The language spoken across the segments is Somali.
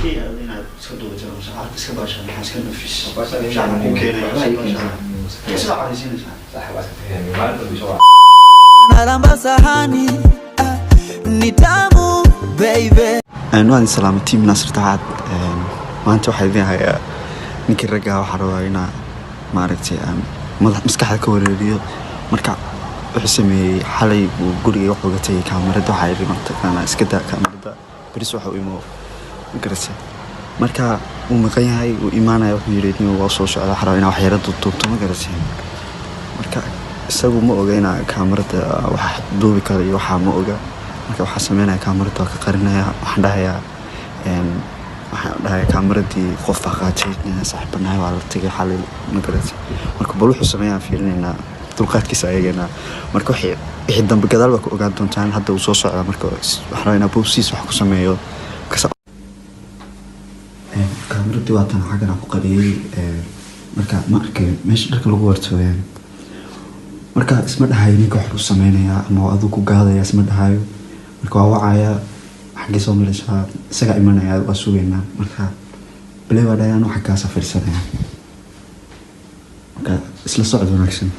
Okay, inaad iska duubato, iska baashaan, maxaa iska nafis. Shacabka kuu keenaya, iska baashaan. Sida caraysiinaysaa. Nalamba sahani, ah, ni tamu baby. Waan salaamay team Nasir Taxaad. Maanta waxaa idin hayaa ninkii raggaa. Waxaa rabaa inaa maaragtay aan madax maskaxda ka wareeriyo. Marka wuxuu sameeyey, xalay buu guriga wuxuu ga tegay kaamarada. Waxaa yidhi, mataqaanaa, iska daa kaamarada, beris waxa u imo, ma garatay? Marka wuu maqan yahay, wuu imaanaya. Wuxuu yidhi, nin waa soo socda, waxaa rabaa inaa waxyaro duubto, ma garatay? Marka isagu ma oga inaa kaamarada wax duubi karo iyo waxaa ma oga. Marka waxaa sameynaya, kaamarada waa ka qarinaya. Waxaan dhahayaa kaamaradii qof baa qaatay, nin saaxiibanahay waa la tegay xalay, ma garatay? Marka bal wuxuu sameeyaan fiirinaynaa, dulqaadkiisa ayaganaa. Marka wixii dambe gadaal baa ku ogaan doontaan. Hadda uu soo socdaa. Marka waxaan rabaa inaa boobsiis wax ku sameeyo. Kaamaradii waa tan, xaggan aan ku qariyey. Marka ma arkayo meesha dharka lagu warto weyaan. Marka isma dhahayo ninka wax buu sameynayaa ama waa aduu ku gaadaya, isma dhahayo. Marka waa wacaya, xaggee soo maraysaa? Isagaa imanaya, waa sugaynaa. Marka baley baa dhahay, anu xaggaasa fadhiisanaya. Marka isla socod wanaagsan.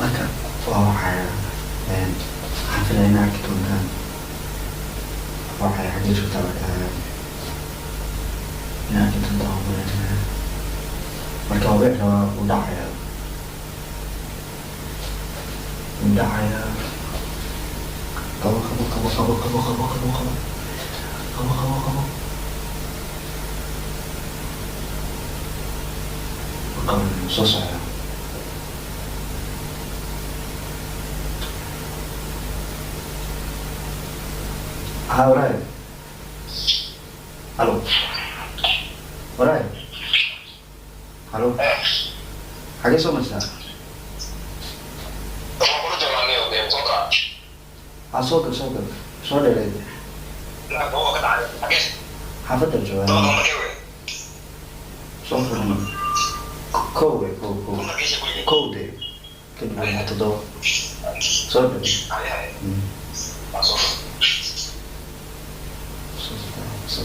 Marka waa wacaya, waxaan filaya inaa arki doontaan. Waa wacaya, xaggee joogtaa baa dhahaya. Inaa arki doontaan waan malaynayaa. Marka waa wici rabaa, wuu dhacaya, wuu dhacayaa. Qabo, qabo, qabo, qabo, qabo, qabo, qabo, qabo, qabo, qabo, qabo. Ma qaban, soo socdaa. Haa, waraay. Halo, waraay, halo, xagee soo marsaa? Haa, soo gal, soo gal, soo dheereed. Xaafadda joogaa, soo furan. Kow wey, kow, kow, kow de kadib 7 soo dheer. Soo soo soo.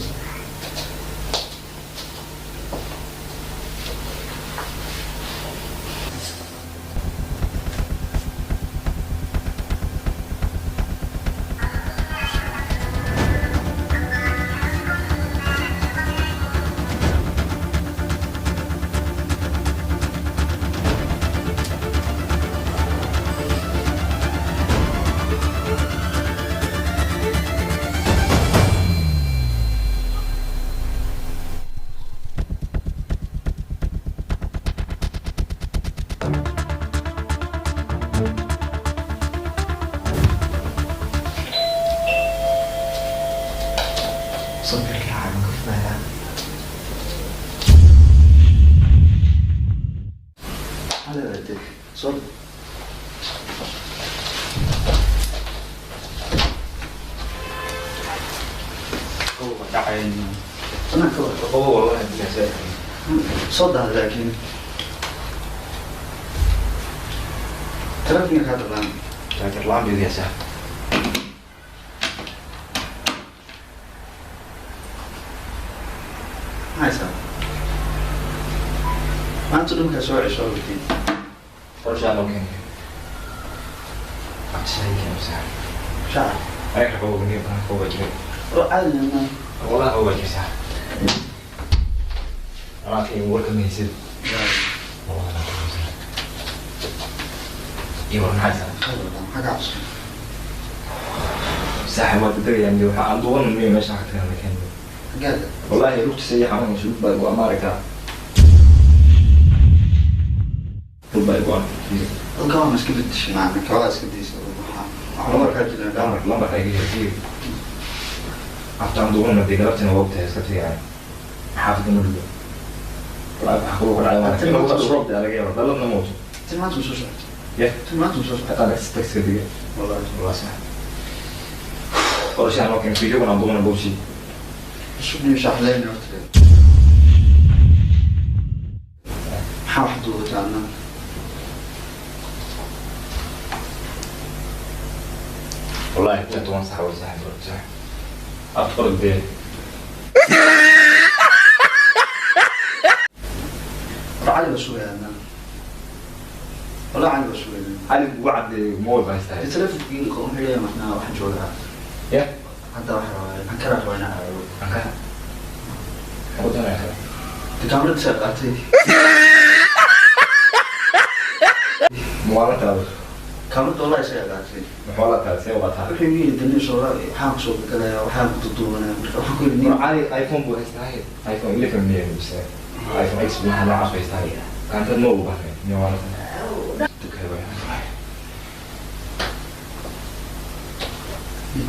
Sawirka waxaan ka filayaa. Hada soo. Banaanka waa. Soo daahda, laakiin telefonka kaa daqaan. Jaajar la'aan buu haysaa. Maxaysaa maanta dhulka soo cesho weydiin. Qorshaa loo keenay. Cabshay keenay shacab. Ay qabo ni baan ko wajiro. Oo caadi ma? Wallahi waa wajirsaa. Anaa kay warka ma haysid. Wallahi anaa ka haysid. Iyo war maxay haysaa? Maxaa ka cabsan? Saaxiib, waa degayaan dee, waxaa aan duuban miyo meesha ka tagan la keenay. Xaggeeda? Wallahi lugtiisa iyo xanuun shulug baa go'an, ma aragtaa? Lug baa go'an. Halka waa iska bedeshay macna kawada iska daysa, waxaa wax lambarkaa jira. Lambar, lambarka iga hel. Aftaan duuban dee, galabtina waa ogtahay, iska tagayaan. Xaafadda ma dhugo. Wallahi waxa kugu dhacay waa inuu ka roob daa laga yaabo daladna ma wato. Tilmaanta soo socota. Yeah. Tilmaanta soo socota. Hataa taxi diga. Wallahi. Wallahi sax. Qorshahan loo keenay video aan duubana bowsi. Shubni shaxleen horta. Maxaa wax duubataa adna? Wallahi 10 sax waa sax, sax. Afar dee. Cali baa sugaya adna. Wallah cali baa sugaya. Cali ugu caddeeyay mobile baa haystaa. Telefonkii wuxuu leeyahay macnaha waxaan joogaa. Ya. Hadda waxaan rabaa Ankara rabaa inaan aado. Ankara. Maxaa ku doonaya Ankara? Kaamirada saa qaatay. Muwaala taado. Kaamirada wallahi isaga qaatay. Muxuu la tahay see waa tahay. Wuxuu yidhi dani soo waxaan ku soo galaya waxaan ku duduubanaya marka waxaan ku yidhi War cali iPhone buu haystaa. iPhone 11 miya mise iPhone X waxaa noocaas haystaa. Kaantad ma ugu baahnayn miya waa la tahay. Tukay way.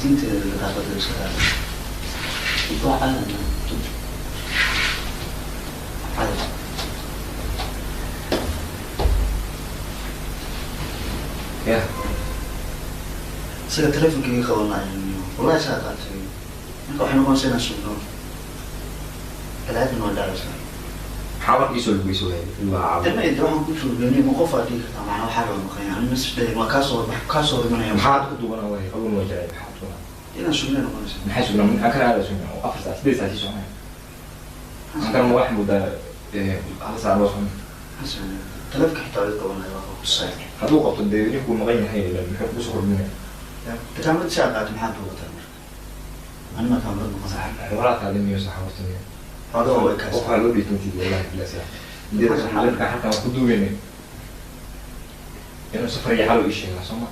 Diinteeda daaqada iska qaaday. Waa cali. Cali. Ya. Isaga telefonkii qaban lahayn wallahi isaga qaatay. Marka waxay noqonaysaa inaan sugno. Cadaadin waa dhacaysaa. Maxaa marka iisoo lugeyso waay ilaa Dama inta waxaan ku suugeynay ma qof aad dhihi kartaa macnaa waxaa loo maqan yahay ani mas waa kaasoo kaasoo imanaya. Maxaad ku duubanaa waay qabun waa jecel maxaad duubanaa. Inaan sugnay noqonaysaa. Maxay sugnaa Ankara aada sugnaa oo 4 saac 8 saac sii soconaya. Ankara ma wax muddaa hal saac loo soconaya. Xasan telefonka xitaa way qabanaya waa ku tusay. Hadduu qabto dee ninkuu maqan yahay muxuu kugu soo kordhinaya. Kaamirada saa qaatay maxaad duubataa marka? Ani ma kaamirad noqon. Walaa taadi miyo sax horta miyo. Xogaa way kaas. Waxaa loo dhiibtay wallahi bilaa sax. Dadka halkan waan ku duubaynay. Inuu safar iyo xal ii sheegaa soo ma.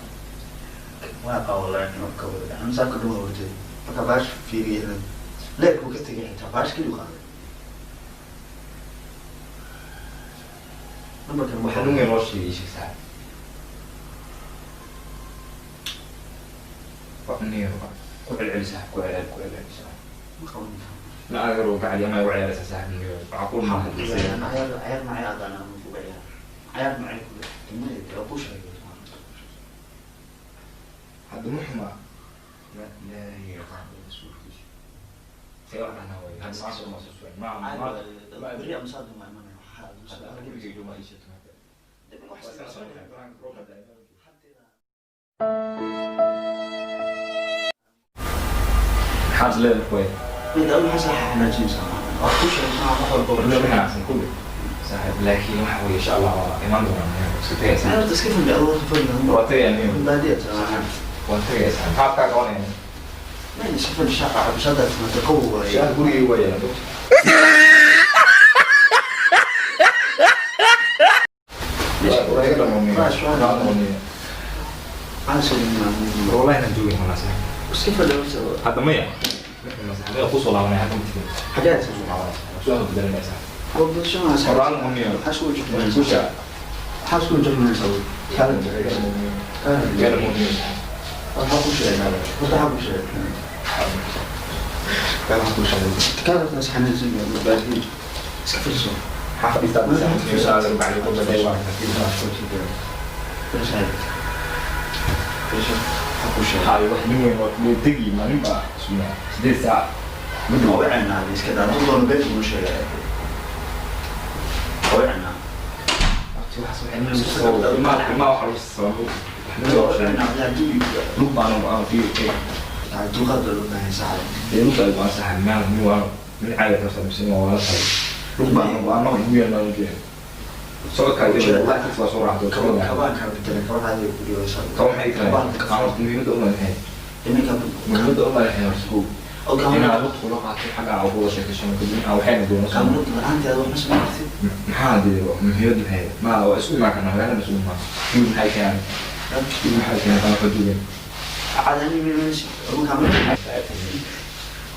Waa qaa wallahi inuu ka wada. Ani saaka dhuma hortay. Marka baash fiiriyay leerku ka tagay xitaa baash kaliyu qaaday. Nambarkan Waxaa nunga noo sheegay ii sheeg sax. Niyo ku celceli sax ku celceli ku celceli sax. Ma qaban. La agar uu kacali ama ugu ciyaaraysa sax niyo macquul maaha. Ciyaar ciyaar macay adana ma ku ciyaar. Ciyaar macay ku ciyaar. Ku sheegay. Hadda muxuma la ilaahay yaqaan rasuulkiisa. See wax dhahnaa waay hadda maa soo ma soo socon ma ma Beri ama saad ma imanaya. Hadda gurigayga ma ii sheegto. Maxaad leedahay way? Mid adigu maxaa sax xanaajinaysaa? Waa ku sheegay wax walba. Warna ma xanaaqsan kulli. Saaxiib laakiin waxa weeye insha Allah waa imaan doonaa iska tagaysaa. Ana horta iska fadhi adigu horta fadhi. Waa tagayaa niyo. Baadiya tahay. Waan tagaysaa. Maxaad kaa qabanaya? Ma iska fadhi shaaqa cabashada timaada qabow waaye. Shaah gurigayga waa yaalaa doctor. Waa iga dhamoonaya. Waa dhamoonaya. Wallahi inaan joogin walaa saaxiib. Iska fadhi horta. Hadda maya. Masaxda ku soo laabanaya hadda ma tegin. Xageed? Ku soo laabanaya. Soo bedelanaysaa. Waa Horaan umiyo. Maxaa soo joognaysaa? Kusha. Maxaa soo joognaysaa? Kala Gaar muhiim. Waxaa ku sheegay. Waxaa ku sheegay. Waxaa ku sheegay. Kaada taas xanaansan yahay baadiye. Iska fadhiso. Maxaa fadhiistaa saaxiib? Soo bacdi ku baday waa Fadhiso. Waxaa ku sheegay. Hayo wax nin weyn oo degi maalin baa sugnaa 8 saac. Mid waa wicnaa iska daa. Dad doona been uma sheegay. Waa wicnaa. Ma waxa lagu sababo. Waa wicnaa haddii Lug baan aan fiiriyay. dulqaad baa loo baahan yahay saxda. Lug baan waan saxay meel nin waa nin caadi ah sababsan waa la tahay. Lug baan waan oo ugu yeelnaa ugu yeelnaa. Socodka iyo wallahi waa soo raacdo. Kabaan kaa bedelay kabaha adiga ku dhibaysaa. Kaba maxay tahay? Aan muhiimadda u leeyahay. Iminka Muhiimadda u leeyahay horta. oo Inaad waqti kula qaato xagga aan ugu sheekaysan kadib aan waxayna doono. kaamirada la'aanteeda wax ma samayn kartid. Maxaa dee muhiimaddu maxay? Ma waa isku imaan karnaa magaalada isku imaan. Yuu maxay keenay? Yuu maxay keenay? Aan xuduudin. Cadaani meelaysi. Ama kaamirada.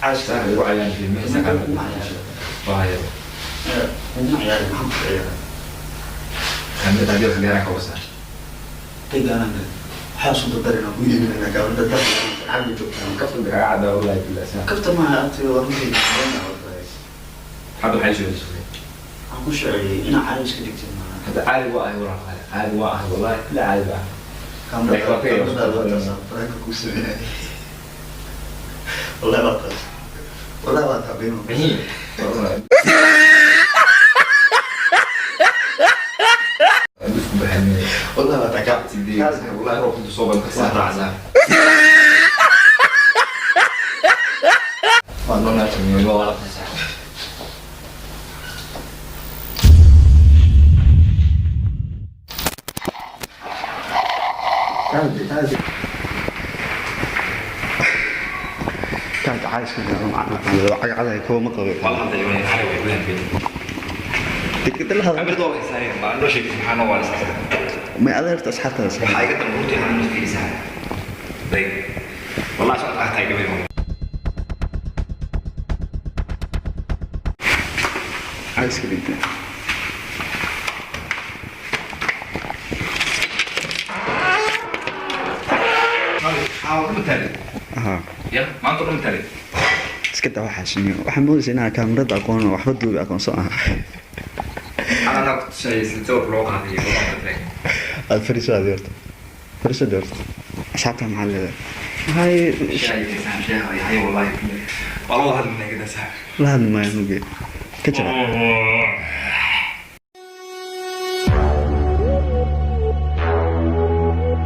Saaxiib igu cayaan fi mixsa Kuma kaamirada. ciyaaro. Waa yar. Kuma ciyaaro maxaan ku ciyaaraa? Kaamirada haddii wax gaaraan ka wasaa. Deegaanka waxaa soo dardarina ku iibinayna kaamirada dadka lacag joogtaan. Kaftan kaga caddaa wallahi billah saa. Kafta maaha agtayda waa runtii wallahi. Hadda maxay soo celisaa? Waxaan ku sheegay inaa caadi iska dhigtid maaha. Hadda caadi waa ahay wallahi caadi waa ahay wallahi billah caadi waa ahay. Kaamirada waa taas faraanka kuu sameynaya. Wallahi waa taas. Wallahi waa taa been. Mixii? Isku baxay. Wallahi waa taa Sidii wallahi roobku soo ban ka saaracsaa. Waa noo naatimiyo waa la tasaa. Aad aad kaad caayiska cagcadahay kuwa ma qabo. Waa la hadlay, way xalay, way gudaha been. Degdeg la hadal. Kameradu waa haysaa, ma loo sheegay, maxaa noo waalisa? May adeerta asxaabtaada Waxaa sax. Iga dambe runtii waxaan fiirisaa day, wallahi socodka hataa iga mid. Caayiska dhigtay. Xaawa dhuma taalay. Aha. Ya maanta dhuma taalay. Iska daa waxaas niyo. Waxaan moodaysa inaa kaamirada aqoon oo waxba duubi aqoonsan aha. Anaa ku tusayay sida sawir loo qaaday iyo loo qaaday. Aad fariiso, aad horta fariiso horta. Asxaabta maxaa leedahay? Maxay? Shaay shaay hay, wallahi waa loo hadlinaa kada, saaxiib. La hadli maayo nuge ka jira.